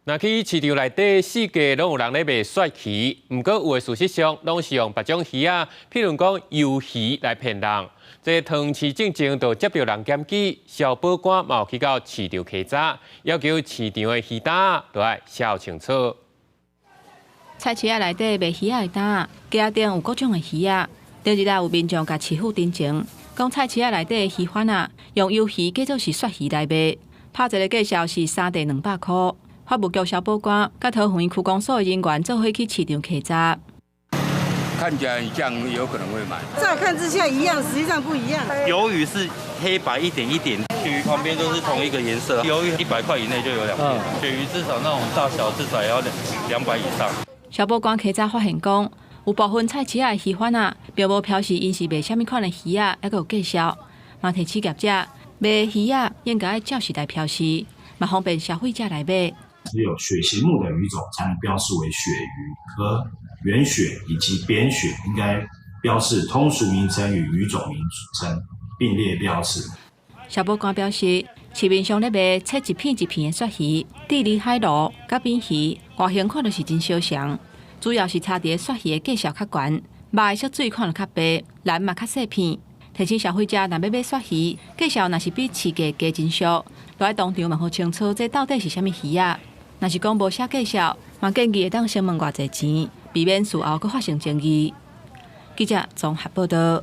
若去市場內底，四界攏有人咧賣鱈魚，毋過有的事實上攏是用別種魚仔，譬如講魷魚來騙人。這桃園市進前就接著人檢舉，消保官嘛有去到市場稽查，要求市場的魚擔都愛寫清楚。菜市仔內底賣魚仔的擔，架頂有各種的魚仔。頂日仔有民眾共市府陳情，講菜市仔內底的魚販仔，用魷魚假做是鱈魚來賣，拍一个介紹是三塊200箍。法務局消保官佮桃園區公所的人員做伙去市場稽查。看起來很像，有可能會買。乍看之下一樣，實際上不一樣。魷魚是黑白一點一點，鱈魚旁邊都是同一個顏色。魷魚100塊以內就有兩片，鱈魚至少那種大小至少要200以上。消保官稽查發現講，有部分菜市仔的魚販仔，並無標示𪜶是賣啥物款的魚仔，猶閣有介紹。嘛提醒業者賣魚仔應該愛照實來標示，嘛方便消費者來買。只有鱈形目的魚種才能標示為鱈魚，而圓鱈以及扁鱈應該標示通俗名稱與魚種名稱並列標示。消保官表示，市面上咧賣切一片一片的鱈魚、智利海鱸、佮扁魚，外形看著是真相像，主要是差佇咧鱈魚的介紹較懸，肉的色水看著較白，鱗嘛較細片。提醒消費者，若欲買鱈魚，介紹若是比市價加真俗，就愛當場問予清楚，這到底是啥物魚仔。若是講無寫介紹，嘛建議會當先問偌濟錢，避免事後閣發生爭議。記者綜合報導。